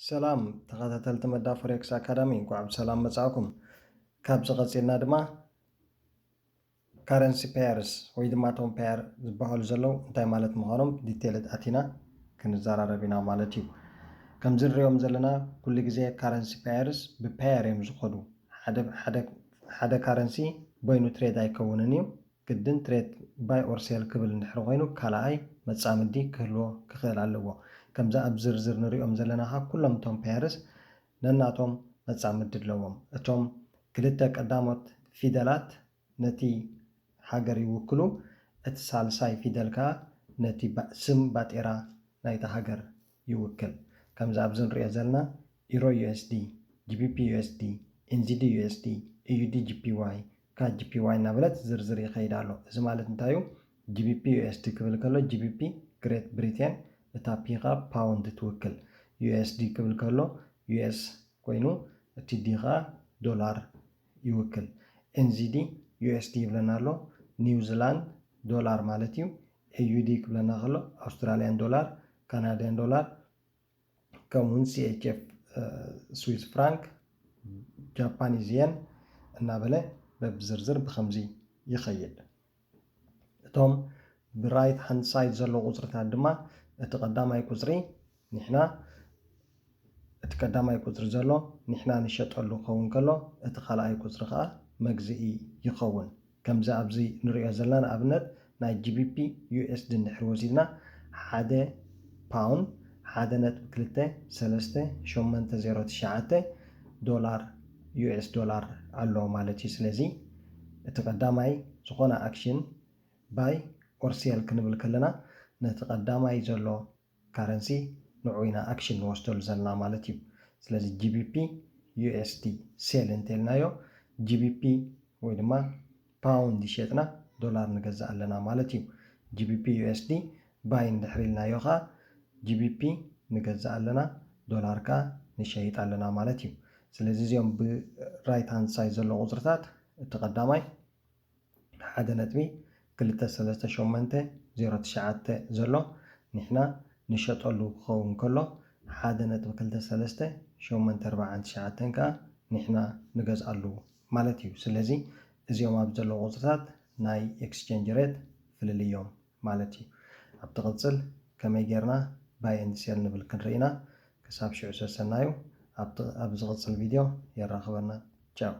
ሰላም ተኸታተልቲ መዳ ፎሬክስ ኣካዳሚ፣ እንኳዕ ብሰላም መጻእኩም። ካብዚ ቀጺልና ድማ ካረንሲ ፔርስ ወይ ድማ እቶም ፔር ዝበሃሉ ዘለዉ እንታይ ማለት ምዃኖም ዲቴል ኣቲና ክንዘራረብ ኢና ማለት እዩ። ከምዚ ንሪኦም ዘለና ኩሉ ግዜ ካረንሲ ፔርስ ብፔር እዮም ዝኸዱ። ሓደ ሓደ ሓደ ካረንሲ በይኑ ትሬድ ኣይከውንን እዩ። ግድን ትሬድ ባይ ኦር ሴል ክብል እንድሕር ኮይኑ ካልኣይ መጻምዲ ክህልዎ ክኽእል ኣለዎ። ከምዚ ኣብ ዝርዝር ንሪኦም ዘለና ኸዓ ኩሎም እቶም ፔርስ ነናቶም መጻምዲ ኣለዎም። እቶም ክልተ ቀዳሞት ፊደላት ነቲ ሃገር ይውክሉ። እቲ ሳልሳይ ፊደል ከኣ ነቲ ባ- ስም ባጤራ ናይታ ሃገር ይውክል። ከምዚ ኣብዚ ንሪኦ ዘለና ኢሮ ዩ ኤስ ዲ፣ ጂ ቢ ፒ ዩ ኤስ ዲ፣ ኤን ዚ ዲ ዩ ኤስ ዲ፣ ኤ ዩ ዲ ጂ ፒ ዋይ፣ ካ ጂ ፒ ዋይ እናበለት ዝርዝር ይኸይድ ኣሎ። እዚ ማለት እንታይ እዩ? ጂ ቢ ፒ ዩ ኤስ ዲ ክብል ከሎ ጂ ቢ ፒ ግሬት ብሪቴን፣ እታ ፒ ኸኣ ፓውንድ ትውክል። ዩ ኤስ ዲ ክብል ከሎ ዩ ኤስ ኮይኑ እቲ ዲ ኸኣ ዶላር ይውክል። ኤን ዚ ዲ ዩ ኤስ ዲ ይብለና ኣሎ፣ ኒውዚላንድ ዶላር ማለት እዩ። ኤ ዩ ዲ ክብለና ከሎ ኣውስትራሊያን ዶላር፣ ካናዳያን ዶላር፣ ከምኡውን ሲ ኤች ኤፍ ስዊስ ፍራንክ፣ ጃፓኒዝ የን እናበለ በብዝርዝር ብኸምዚ ይኸይድ። እቶም ብራይት ሃንድ ሳይድ ዘለዉ ቁፅርታት ድማ እቲ ቀዳማይ ቁፅሪ ንሕና እቲ ቀዳማይ ቁፅሪ ዘሎ ንሕና ንሸጠሉ ክኸውን ከሎ እቲ ካልኣይ ቁፅሪ ከዓ መግዝኢ ይኸውን። ከምዚ ኣብዚ ንሪኦ ዘለና ንኣብነት ናይ ጂ ቢ ፒ ዩ ኤስ ዲ እንድሕር ወሲድና ሓደ ፓውንድ ሓደ ነጥቢ ክልተ ሰለስተ ሸሞንተ ዜሮ ትሽዓተ ዶላር ዩ ኤስ ዶላር ኣሎ ማለት እዩ። ስለዚ እቲ ቀዳማይ ዝኾነ ኣክሽን ባይ ኦር ሴል ክንብል ከለና ነቲ ቀዳማይ ዘሎ ካረንሲ ንዑ ኢና ኣክሽን ንወስደሉ ዘለና ማለት እዩ። ስለዚ ጂ ቢ ፒ ዩ ኤስ ዲ ሴል እንተልናዮ ጂ ቢ ፒ ወይ ድማ ፓውንድ ይሸጥና ዶላር ንገዝእ ኣለና ማለት እዩ። ጂ ቢ ፒ ዩ ኤስ ዲ ባይ እንድሕር ኢልናዮ ከዓ ጂ ቢ ፒ ንገዝእ ኣለና፣ ዶላር ከዓ ንሸይጥ ኣለና ማለት እዩ። ስለዚ እዚኦም ብራይት ሃንድ ሳይድ ዘለዉ ቁፅርታት እቲ ቀዳማይ ሓደ ነጥቢ ክልተ ሰለስተ ሸሞንተ ዜሮ ትሽዓተ ዘሎ ንሕና ንሸጠሉ ክኸውን ከሎ ሓደ ነጥቢ ክልተ ሰለስተ ሸሞንተ ኣርባዓን ትሽዓተን ከዓ ንሕና ንገዝኣሉ ማለት እዩ። ስለዚ እዚኦም ኣብ ዘለዉ ቁፅርታት ናይ ኤክስቼንጅ ሬት ፍልልዮም ማለት እዩ። ኣብ ትቕፅል ከመይ ጌርና ባይ ኤንድ ሴል ንብል ክንርኢና። ክሳብ ሽዑ ሰሰናዩ። ኣብ ዝቕፅል ቪድዮ የራኽበና። ቻው።